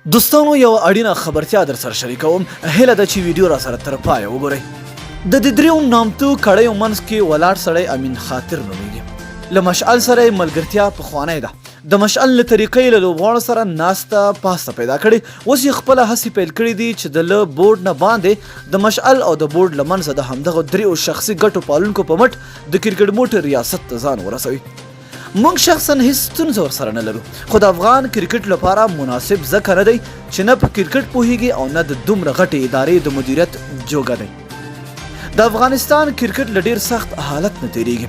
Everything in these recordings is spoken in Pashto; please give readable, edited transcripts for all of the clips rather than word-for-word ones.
دوستانو یوه اړینه خبرتیا در سره شریکوم، هیله ده چې ویډیو را سره تر پایه وګورئ. د دې دریو نامتو کړیو منځ کې ولاړ سړی امین خاطر نومیږي. له مشعل سره یې ملګرتیا پخوانۍ ده. د مشعل له طریقې یې له لوبغاړو سره ناسته پاسته پیدا کړې. اوس یې خپله هڅې پیل کړې دي چې د له بورډ نه باندې د مشعل او د بورډ له منځه د همدغو دریو شخصي ګټو پالونکو په مټ د کرکټ بورډ ریاست ته ځان ورسوي. موږ شخصا هیڅ ستونزه ورسره نه لرو، خو د افغان کرکټ لپاره مناسب ځکه نه دی چې نه په کرکټ پوهیږي او نه د دومره غټې ادارې د مدیریت جوګه دی. د افغانستان کرکټ له ډیر سخت حالت نه تیریږي.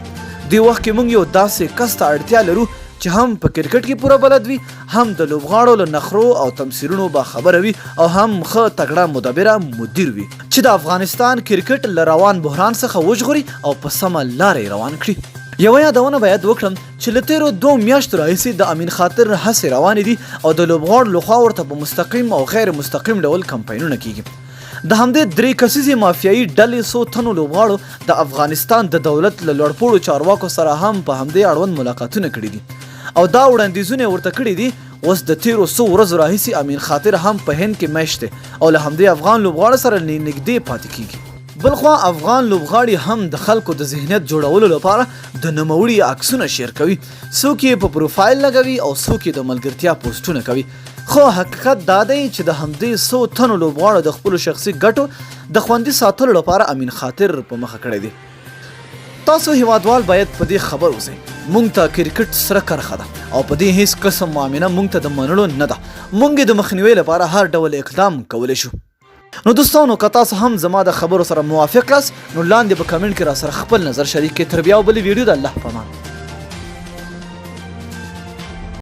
دې وخت کې موږ یو داسې کس ته اړتیا لرو چې هم په کرکټ کې پوره بلد وي، هم د لوبغاړو له نخرو او تمثیلونو باخبره وي او هم ښه تګړه مدبره مدیر وي چې د افغانستان کرکټ له روان بحران څخه وژغوري او په سمه لاره یې روان کړي. یوه یادونه باید وکړم چې له تېرو دوو میاشتو راهیسې د امین خاطر هڅې روانې دي او د لوبغاړو لخوا ورته په مستقیم او غیر مستقیم ډول کمپاینونه کیږي. د همدې درې کسیزې مافیایي ډلې څو تنو لوبغاړو د افغانستان د دولت له لوړپوړو چارواکو سره هم په همدې اړوند ملاقاتونه کړي دي او دا وړاندیزونه یې ورته کړي دي. اوس د تېرو څو ورځو راهیسې امین خاطر هم په هند کې مېشت دی او له همدې افغان لوبغاړو سره نږدې پاتې کیږي. بلخوا افغان لوبغاړي هم د خلکو د ذهنیت جوړولو لپاره د نوموړي عکسونه شیر کوي، څوک یې په پروفایل لګوي او څوک یې د ملګرتیا پوسټونه کوي، خو حقیقت دا دی چې د همدې څو تنو لوبغاړو د خپلو شخصي ګټو د خوندي ساتلو لپاره امین خاطر په مخه کړی دی. تاسو هیوادوال باید په دې خبر اوسئ، مونږ ته کرکټ سره کرښه ده او په دې هیڅ قسم معامله مونږ ته د منلو نه ده، مونږ یې د مخنیوي لپاره هر ډول اقدام کولی شو. نو دوستانو که تاسو هم زما د خبرو سره موافق یاست نو لاندې په کمنټ کې راسره خپل نظر شریک کړئ. تر بیا او بلې ویډیو د الله په امان.